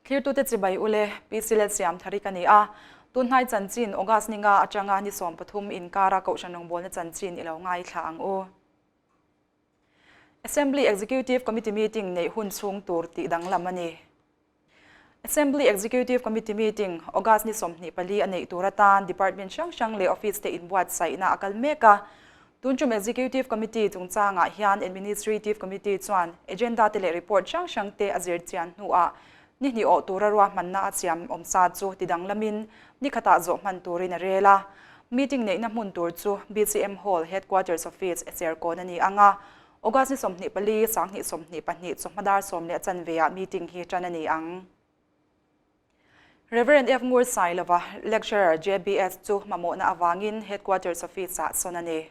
Thlirtute chibai ule, PC Lalsiamthari ka ni a. Tunhnai chanchin August ni nga atanga ni 13 inkara Kohhran rawngbawlna chanchin i lo ngaithla ang u. Assembly Executive Committee meeting neih hun chhung tur tih danglam a ni. Assembly Executive Committee meeting August ni 24 a neih tur atan department hrang hrang leh office te inbuatsaihna a kal mek a. Tuntum Executive Committee chungchangah hian Administrative Committee chuan agenda te leh report hrang hrang te a zir chian hnuah ni hnih awh tura ruahmanna a siam awmsa chu ti danglamin ni khatah zawh hman turin a rel a. Meeting neihna hmun tur chu BCM Hall, Headquarters Office, Serkawn a ni ang a. August ni 24, 2022 chawhma dar sawm leh a chanveah meeting hi tan a ni ang. Rev. F. Ngur Sailova, Lecturer, JBS chu mamawhna avangin Headquarters Office-ah sawn a ni.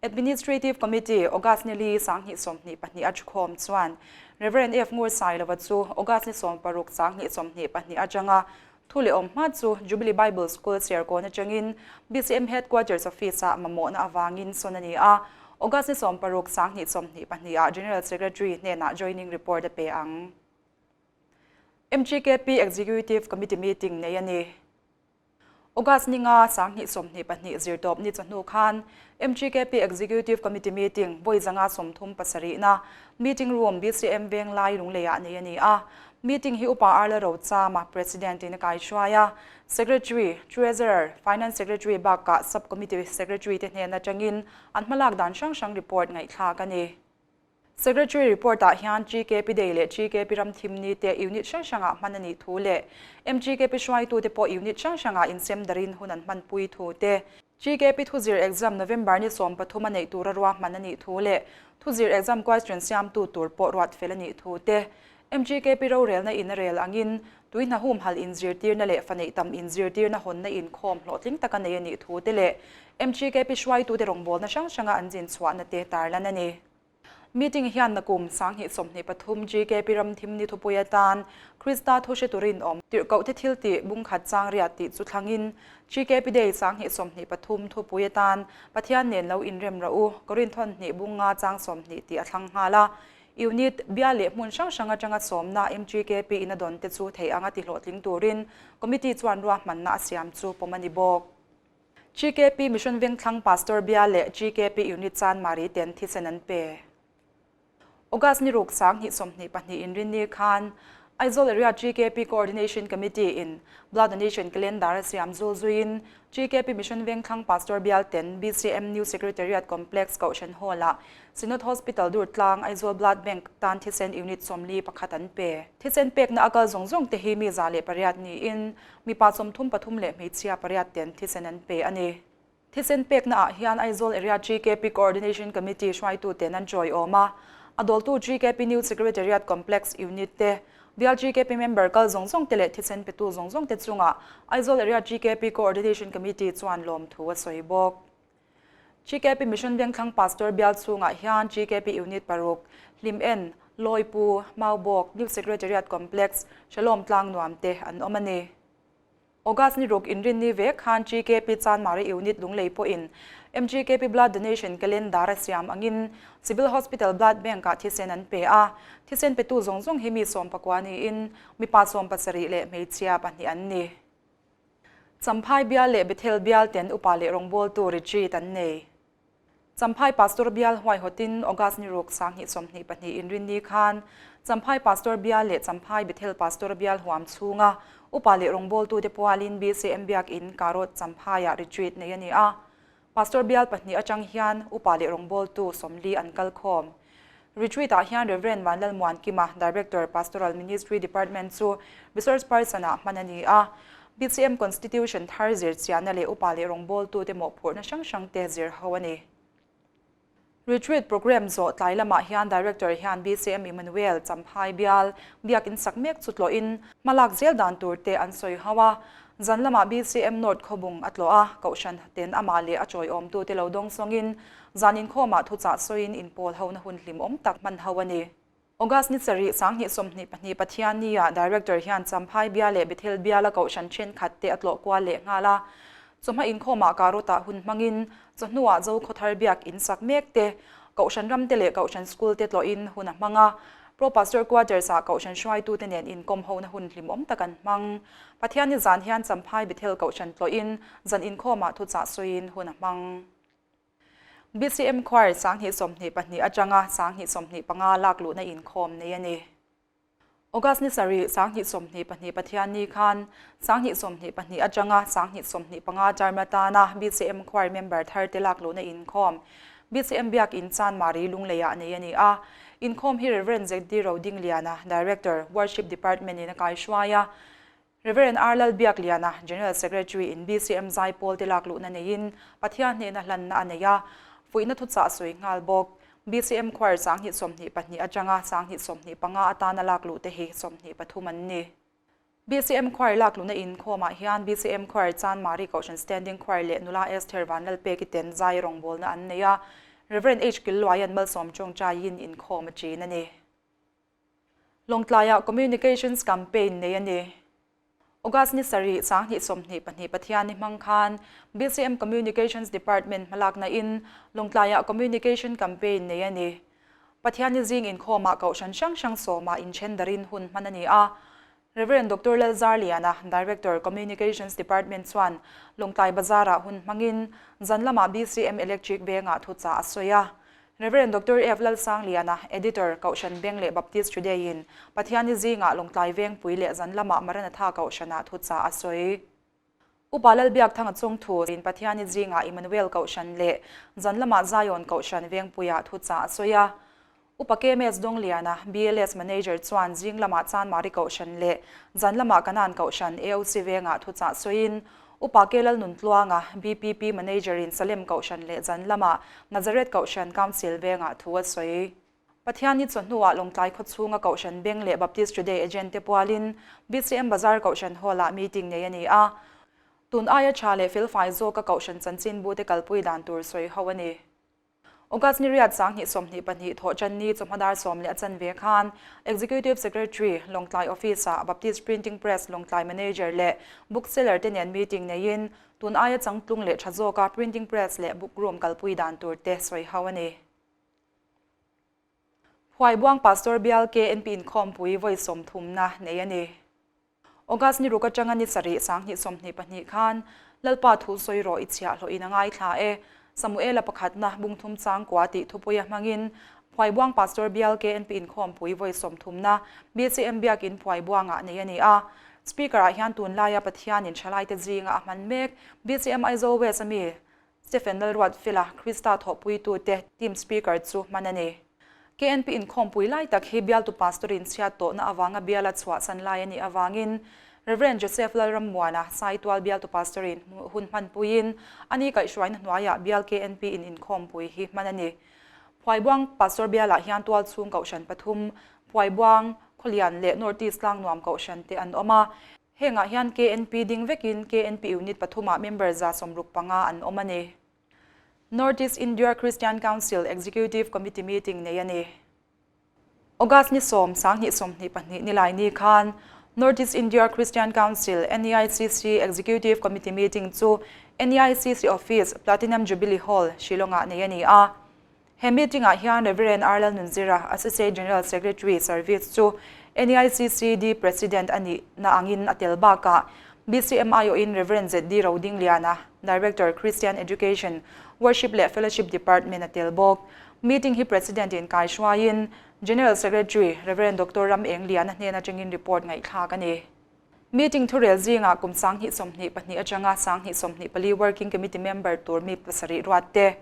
Administrative Committee, August ni li, 2022 a thukhawm chuan Rev. F. Ngur Sailova chu August ni 16, 2022 atanga thu leh awm hma chu Jubilee Bible School Serkawn atangin BCM Headquarters Office-ah mamawhna avangin sawn a ni a. August ni 16, 2022 ah General Secretary hnenah joining report a pe ang. MGKP Executive Committee meeting nei a ni. August ni nga, 2022 zirtawp ni chawhnu khan MGKP Executive Committee meeting vawi zanga 37 na meeting room BCM Venglai Lungleiah nei a ni a. Meeting hi Upa Arla Rochama President in a kaihruai a. Secretary, Treasurer, Finance Secretary bakah Sub-Committee Secretary te hnen atangin an hmalak dan hrang hrang report ngaihthlak a ni. Secretary report-ah hian GKP Day leh GKP Ramthimni te unit hrang hrangah hman a nih thu leh MGKP hruaitute pawh unit hrang hrangah insem darin hun an hmanpui thu te, GKP thuzir exam November ni 13 a neih tura ruahman a nih thu leh thuzir exam question siamtu tur pawh ruat fel a nih thu te, MGKP rorelna in a rel angin tui hna humhalh inzirtirna leh fa neih tam inzirtirna hawnna inkhawm hlawhtling taka nei a nih thu te leh MGKP hruaitute rawngbawlna hrang hranga an zin chhuahna te tarlan a ni. Meeting hian nakum 2023 GKP Ramthimni thupui atan Krista thu hre turin awm tirhkohte thil tih bungkhat chang riat tih chu thlangin GKP Day 2023 thupui atan Pathian nen lo inrem rawh u Korinthawn hnih bunga chang 20 tih a thlang nghal a. Unit, bia leh hmun hrang hrang atanga sawmna MGKP in a dawn te chu theih anga tihlawhtling turin Committee chuan ruahmanna a siam chu pawm a ni bawk. GKP Mission Vengthlang Pastor Bia leh GKP Unit Chanmari ten thisen an pe. August ni ruk 2022 inrinni khan Aizawl Area GKP Coordination Committee in Blood Donation Calendar a siam zul zuiin GKP Mission Vengthlang Pastor Bial ten BCM New Secretariat Complex Kohhran Hall-ah Synod Hospital Durtlang Aizawl Blood Bank tan thisen unit 41 an pe. Thisen pekna a kal zawng zawng te hi mi 108 niin Mipa 33 leh hmeichhia pariat ten thisen an pe a ni. Thisen peknaah hian Aizawl Area GKP Coordination Committee hruaitu ten an chawiawm a, a dawltu GKP New Secretariat Complex Unit te, Bial GKP member kal zawng zawng te leh thisen petu zawng zawng te chungah Aizawl Area GKP Coordination Committee chuan lawmthu a sawi bawk. GKP Mission Vengthlang Pastor bial chhungah hian GKP Unit paruk, Hlim En, Lawipu, Maubawk, New Secretariat Complex, Shalom Tlang Nuam te an awm a ni. August ni ruk inrinni vek khan GKP Chanmari Unit Lunglei pawhin MGKP Blood Donation Calendar a siam angin Civil Hospital Blood Bank-ah thisen an pe a. Thisen petu zawng zawng hi mi 19 niin mipa 70 leh hmeichhia pahnih an ni. Champhai bial leh Bethel bial ten upa leh rawngbawltu retreat an nei. Champhai Pastor bial huaihawtin August ni ruk 2022 inrinni khan Champhai Pastor bial leh Champhai Bethel Pastor bial huam chhunga upa leh rawngbawltute pualin BCM Biakin Karot Champhaiah retreat nei a ni a. Pastor bial pahnih atang hian upa leh rawngbawltu 40 an kal khawm. Retreat-ah hian Rev. Vanlalmuan Kima, Director, Pastoral Ministry Department chu resource person-ah hman a ni a. BCM Constitution thar zir chiahna leh upa leh rawngbawltute mawhphurhna hrang hrangte zir ho a ni. Retreat program zawh tlai lamah hian Director hian BCM Emmanuel Champhai bial biakin sak mek chu tlawhin hmalak zel dan turte an sawi ho a. Zan lamah BCM North khawbung a tlawh a, Kohhran ten amah leh a chawiawmtute lo dawng sawngin zan inkhawmah thuchah sawiin inpawl hona hun hlimawm tak hman ho a ni. August ni sarih 2022 Pathianni-ah Director hian Champhai bia leh Bethel biala Kohhran thenkhat te a tlawh kual leh nghal a. Chawhma inkhawmah Karotah hun hmangin chawhnuah Zokhawthar biak in sak mek te, Kohhran ram te leh Kohhran school te tlawhin hun a hmang a. Pro Pastor Quarters-ah Kohhran hruaitute nen inkawm hona hun hlimawm tak an hmang. Pathianni zan hian Champhai Bethel Kohhran tlawhin zan inkhawmah thuchah sawiin hun a hmang. BCM Choir 2022 atanga 2025 lak luhna inkhawm nei a ni. August ni sarih 2022 Pathianni khan 2022 atanga 2025 term atana BCM Choir member tharte lak luhna inkhawm BCM Biakin Chanmari Lungleiah nei a ni a. Inkhawm hi Rev. ZD Rodingliana, Director, Worship Department in a kaihruai a. Rev. R. Lalbiakliana, General Secretary in BCM Zaipawl te lak luhna neiin Pathian hnehna hlanna a nei a, fuihna thuchah sawi nghal bawk. BCM Choir 2022 atanga 2025 atana lak luh te hi 23 an ni. BCM Choir lak luhna inkhawmah hian BCM Choir Chanmari Kohhran Standing Choir leh Nula Esther Vanlalpeki ten zai rawngbawlna an nei a, Rev. H. Killuaia'n malsawm tawngtaiin inkhawm a ṭin a ni. Lawngtlaiah Communications Campaign nei a ni. August ni sarih 2022 Pathianni hmang khan BCM Communications Department hmalakna in Lawngtlaiah Communication Campaign nei a ni. Pathianni zing inkhawmah kohhran hrang hrang sawmah inthen darin hun hman a ni a. Rev. Doctor Lalzarliana, Director, Communications Department chuan Lawngtlai Bazar-ah hun hmangin zan lamah BCM Electric Vengah thuchah a sawi a. Rev. Doctor F. Lalsangliana, Editor, Kohhran Beng leh Baptist Today-in Pathianni zingah Lawngtlai Vengpui leh zan lamah Maranatha Kohhranah thuchah a sawi. Upa Lalbiakthanga chungthu in Pathianni zingah Emmanuel Kohhran leh zan lamah Zion Kohhran Vengpuiah thuchah a sawi a. Upa KMS Dawngliana, BLS Manager chuan zing lamah Chanmari Kohhran leh zan lamah Kanan Kohhran AOC Vengah thuchah sawiin Upa K Lalnuntluanga, BPP Manager in Salem Kohhran leh zan lamah Nazareth Kohhran Council Vengah thu a sawi. Pathianni chawhnuah Lawngtlai khawchhunga Kohhran Beng leh Baptist Today agent te pualin BCM Bazar Kohhran Hall-ah meeting nei a ni a. Tun aia tha leh felfai zawka Kohhran chanchinbu te kalpui dan tur sawi ho a ni. August ni riat 2022 thawhtanni chawhma dar sawm leh a chanve khan Executive Secretary, Lawngtlai Office-ah Baptist Printing Press Lawngtlai Manager leh Bookseller te nen meeting neiin tun aia changtlung leh tha zawka Printing Press leh Bookroom kalpui dan tur te sawi ho a ni. Huaibuang Pastor Bial KNP inkhawmpui vawi sawmthumna nei a ni. August ni ruk atanga ni sarih 2022 khan Lalpa thu sawi rawh i chhiahhlawhin a ngaithla e. Samuela pakhatna bungthum changkua tih thupuia hmangin Phuaibuang Pastor Bial KNP inkhawmpui vawi sawmthumna BCM Biakin Phuaibuangah nei a ni a. Speaker-ah hian tunlaia Pathianin thalaite zinga a hman mek BCM Aizawl West ami Stephen Lalruatfela, Krista thawhpuitute team speaker chu hman a ni. KNP inkhawmpui lai tak hi bialtu pastor in chhiat tawhna avanga biala chhuahsan lai a nih avangin Rev. Joseph Lalrammuana, Saitual bialtu pastor in hun hmanpuiin a ni kaihhruaina hnuaiah bial KNP in inkhawmpui hi hman a ni. Phuaibuang pastor bialah hian tualchhung kohhran pathum, Phuaibuang, Khawlian leh North East Tlangnuam kohhran te an awm a. Hengah hian KNP ding vekin KNP Unit pathumah member 65 an awm a ni. North East India Christian Council Executive Committee meeting nei a ni. August ni sawm 2022 nilai ni khan North East India Christian Council, NEICC, Executive Committee meeting chu NEICC Office, Platinum Jubilee Hall, Shillong-ah nei a ni a. He meeting-ah hian Rev. R. Lalnunzira, Associate General Secretary, Service chu NEICCD President a nihna angin a tel bakah BCM aiawhin Rev. ZD Rodingliana, Director, Christian Education, Worship leh Fellowship Department a tel bawk. Meeting hi President in kaihruaiin General Secretary, Rev. Doctor Ram Engliana hnen atangin report ngaihthlak a ni. Meeting thurel zingah kum 2022 atanga 2024 Working Committee member tur mi pasarih ruat te,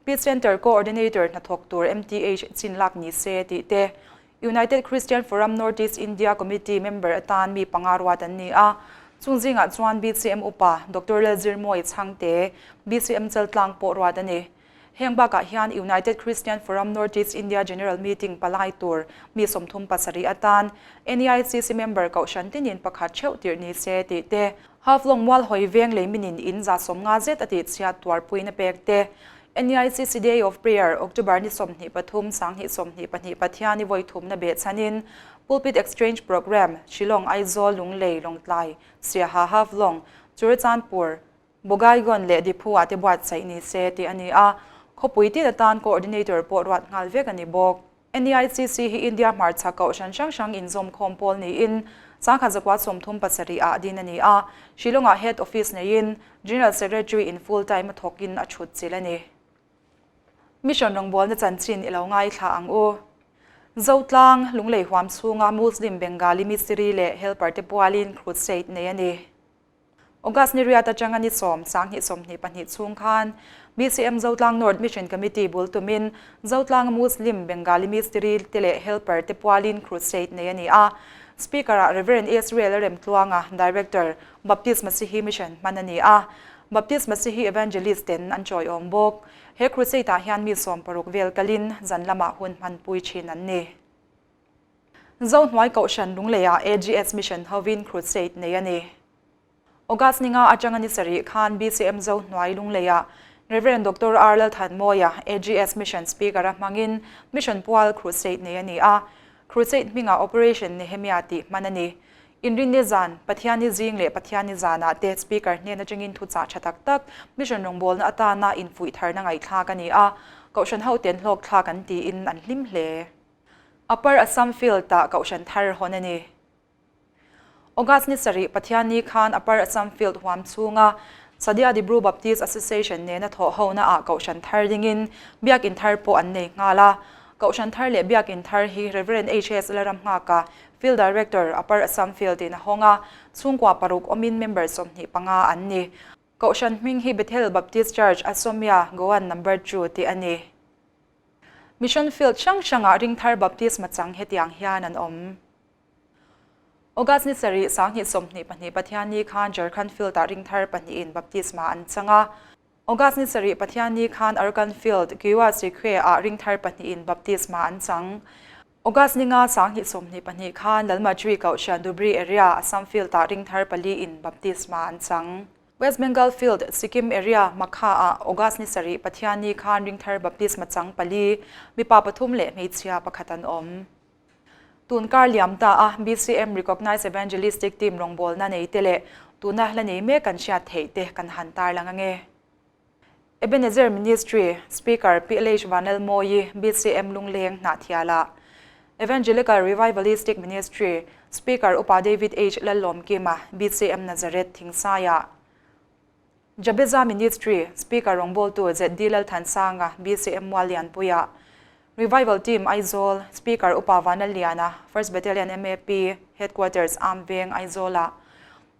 Peace Centre Coordinator hnathawk tur MTH chin lak ni se tih te, United Christian Forum North East India Committee member atan mi panga ruat an ni a. Chung zingah chuan BCM upa Doctor Lalzirmawi Chhangte, BCM Chaltlang pawh ruat a ni. Heng bakah hian United Christian Forum North East India General Meeting palai tur mi 37 atan NEICC member kohhran tinin pakhat theuh tirh ni se tih te, Haflong mual hawi veng lei minin in 150 zet a tih chhiat tuarpuina pek te. NEICC Day of Prayer, October ni 23, 2022 Pathian i vawi thumna behchhanin Pulpit Exchange Programme, Shillong, Aizawl, Lunglei, Lawngtlai, Siaha, Haflong, Churachandpur, Bogaigaon leh Diphu-ah te buatsaih ni se tih a ni a, khawpui tin atan Coordinator pawh ruat nghal vek a ni bawk. NEICC hi India hmarchhak kohhran hrang hrang inzawmkhawm pawl niin 1937 ah din a ni a, Shillong-ah Head Office neiin General Secretary in full time a thawkin a thut chilh a ni. Mission rawngbawlna chanchin i lo ngaithla ang u. Zotlang, Lunglei huam chhunga Muslim Bengali mistiri leh helper te pualin crusade nei a ni. August ni riat atanga ni sawm, 2022 chhung khan BCM Zotlang North Mission Committee bul tumin Zotlanga Muslim Bengali mistiri te leh helper te pualin crusade nei a ni a. Speaker-ah Rev. Israel Remtluanga, Director, Baptist Masihi Mission hman a ni a. Baptist Masihi Evangelist ten an chawiawm bawk. He crusade-ah hian mi 60 vel kalin zan lamah hun hmanpui thin an ni. Zohnuai Kohhran Lungleiah AGS Mission hovin crusade nei a ni. August ninga atanga ni sarih khan BCM Zohnuai Lungleiah Rev. Doctor R. Lalthanmawia AGS Mission Speaker-a hmangin Mission pual crusade nei a ni a. Crusade hmingah Operation Nehemia tih hman a ni. Inrinni zan, Pathianni zing leh Pathianni zanah te Speaker hnen atangin thuchah tha tak tak Mission rawngbawlna atana infuih tharna ngaihthlak a ni a, Kohhran hoten hlawkthlak an tiin an hlim hle. Upper Assam Field-ah Kohhran thar hawn a ni. August ni sarih Pathianni khan Upper Assam Field huam chhunga Sadia Dibru Baptist Association nena thawh honaah Kohhran thar dingin Biakin thar pawh an nei nghal a. Kohhran thar leh Biakin thar hi Rev. HS Lalramnghaka, Field Director, Upper Assam Field in a hawng a, chhungkua paruk awmin member 25 an ni. Kohhran hming hi Bethel Baptist Church, Asomia, Goan Number Two tih a ni. Mission Field hrang hrangah ringthar baptisma chang hetiang hian an awm. August ni sarih 2022 Pathianni khan Jharkhand Field-ah ringthar pahnihin baptisma an chang a. August ni sarih Pathianni khan Arakan Field, Kiwa Sikhe-ah ringthar pahnihin baptisma an chang. August ni nga 2022 khan Lalmajri Kohhran Dhubri Area, Assam Field-ah ringthar paliin baptisma an chang. West Bengal Field, Sikkim Area, Makha-ah August ni sarih Pathianni khan ringthar baptisma chang pali, mipa pathum leh hmeichhia pakhat an awm. Tun kar liam ta a BCM Recognized Evangelistic Team rawngbawlna nei te leh tuna hla nei mek kan hriat theih te kan han tarlang ange. Ebenezer Ministry Speaker PLH Vanlalmawi BCM Lungleng Hnahthialah Evangelical Revivalistic Ministry Speaker Upa David H Lallawmkima BCM Nazareth Thingsaiah Jabeza Ministry Speaker rawngbawltu ZD Lalthansanga BCM Muallianpuiah Revival Team Aizawl Speaker Upa Vanlalliana First Battalion MAP Headquarters Amveng Aizawlah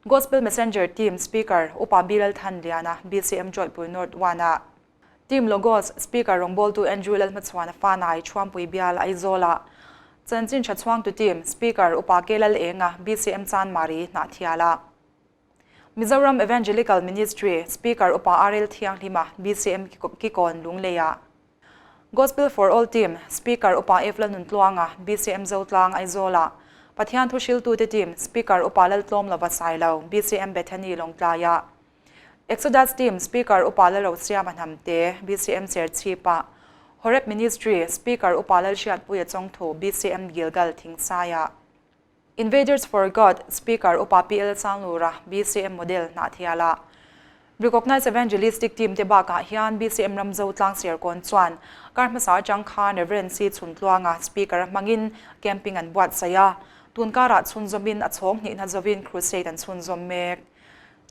Gospel Messenger Team Speaker Upa B Lalthanliana BCM Jawihpui North One-ah Team Logos Speaker rawngbawltu Andrew Lalhmachhuana Fanai Chhuampui Bial Aizawlah Chanchin Tha Chhuangtu Team Speaker Upa K Lalenga BCM Chanmari Hnahthialah Mizoram Evangelical Ministry Speaker Upa RL Thianghlima BCM Kikawn Lungleiah Gospel for All Team Speaker Upa F Lalnuntluanga BCM Zotlang Aizawlah Pathian Thuhriltute Team Speaker Upa Laltlawmlova Sailo BCM Bethany Lawngtlaiah Exodus Team Speaker Upa Lalrosiama Hnamte BCM Serchhipah Horeb Ministry Speaker Upa Lalhriatpuia Chawngthu BCM Gilgal Thingsaiah Invaders for God Speaker Upa PL Sanglura BCM Model Hnahthialah Recognized Evangelistic Team te bakah hian BCM Ramzo Tlangserkawn chuan kar hmasa atang khan Rev. C Chhuntluanga Speaker a hmangin camping an buatsaih a, tun karah chhunzawmin a chhawng hnihna zovin crusade an chhunzawm mek.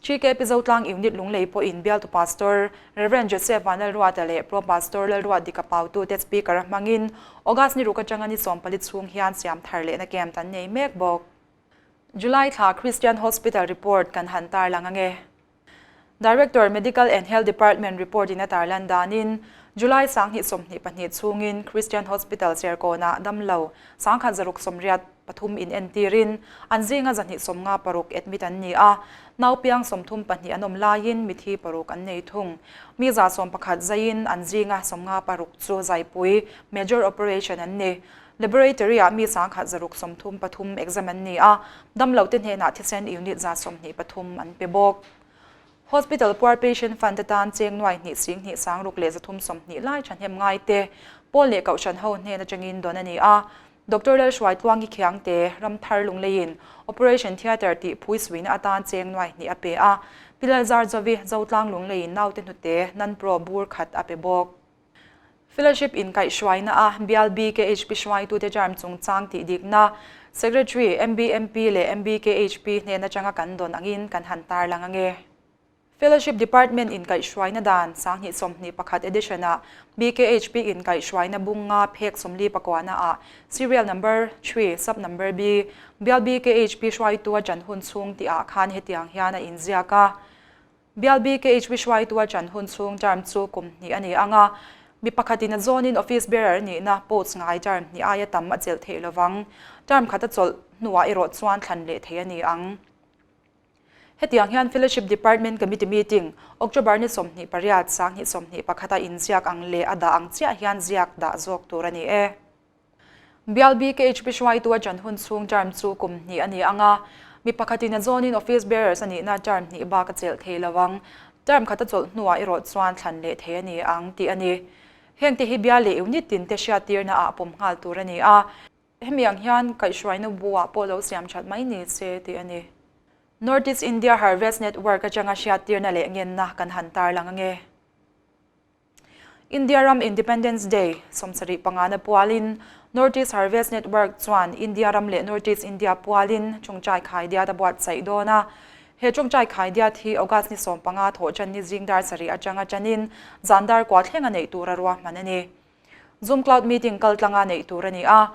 GKP Zotlang Unit Lunglei pawhin bialtu Pastor Rev. Joseph Vanlalruata leh Pro Pastor Lalruat Dika Pautute Speaker a hmangin August ni ruk atanga ni 14 chhung hian siam thar lehna camp an nei mek bawk. July thla Christian Hospital report kan han tarlang ange. Director Medical and Health Department report in a tarlan danin July 2022 chhungin Christian Hospital Serkawnah damlo 1683 in entirin an zinga 256 admit an ni a, naupiang 32 an awm laiin mithi paruk an nei thung. Mi 111 zaiin an zinga 56 chu zaipui, major operation, an ni. Laboratory-ah mi 1633 exam an ni a, damlote hnenah thisen unit 123 an pe bawk. Hospital puar patient fund atan cheng nuai hnih sing hnih sang ruk leh 320 lai thahnem ngai te pawl leh kohhran ho hnen atangin dawn a ni a. Doctor Lalhruai Tluangi Khiangte, Ramthar Lungleiin Operation Theatre tih phui suina atan cheng nuai hnih a pe a. Pi Lalzar Zovi, Zotlang Lungleiin naute hnute Nanpro bur khat a pe bawk. Fellowship inkaihhruaina a bial BKHP hruaitute term chungchang tih dikna Secretary, MBMP leh MBKHP hnen atanga kan dawn angin kan han tarlang ange. Fellowship Department inkaihhruaina dan 2021 edition-ah BKHP inkaihhruaina bunga phek 44 ah Serial Number 3 Sub Number B bial BKHP hruaitu a ṭan hun chhung tihah khan hetiang hian a inziak a. Bial BKHP hruaitu a ṭan hun chhung term chu kum hnih a ni ang a, mi pakhatin a zawnin Office Bearer nihna post ngai term hnih aia tam a chelh theih lovang. Term khat a chawlh hnuah erawh chuan thlan leh theih a ni ang. Hetiang hian Fellowship Department Committee Meeting, October ni 28, 2021 a inziak ang leh a dah ang chiah hian ziak dah zawk tur a ni e. Bial BKHP hruaitu a ṭan hun chhung term chu kum hnih a ni ang a, mi pakhatin a zawnin Office Bearers a nihna term hnih bak a chelh thei lo ang. Term khat a chawlh hnuah erawh chuan thlan leh thei a ni ang tih a ni. Hengte hi bial leh unit tinte hriattirna ah pawm nghal tur a ni a. Hemi ang hian kaihhruaina buah pawh lo siam that mai ni se tih a ni. North East India Harvest Network atanga hriattirna leh ngenna kan han tarlang ange. India ram Independence Day 75 na pualin North East Harvest Network chuan India ram leh North East India pualin tawngtai khaidiat a buatsaih dawn a. He tawngtai khaidiat hi August ni 15 thawh tan ni zing dar sarih atanga tanin zan dar kua thleng a neih tur a ruahman a ni. Zoom Cloud Meeting kal tlanga neih tur a ni a.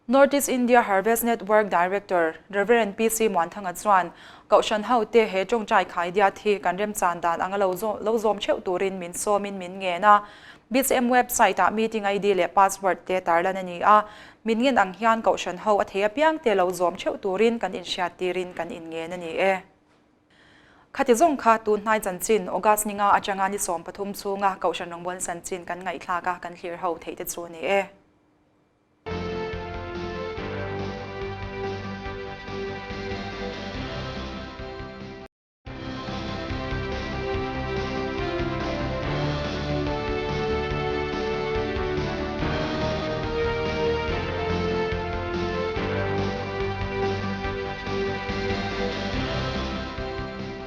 North East India Harvest Network Director Rev. PC Muanthanga chuan Kohhran hote he tawngtai khaidiat hi kan remchan dan anga lo lo zawm theuh turin min sawmin min ngen a. BCM website ah meeting ID leh password te tarlan a ni a. Min ngen ang hian Kohhran ho a thei apiang te lo zawm theuh turin kan inhriat tirin kan inngen a ni e. Khati zawng kha tun hnai chanchin August ninga atanga ni 13 chhunga Kohhran rawngbawlna chanchin kan ngaihthlak a kan thlir ho theih te chu a ni e.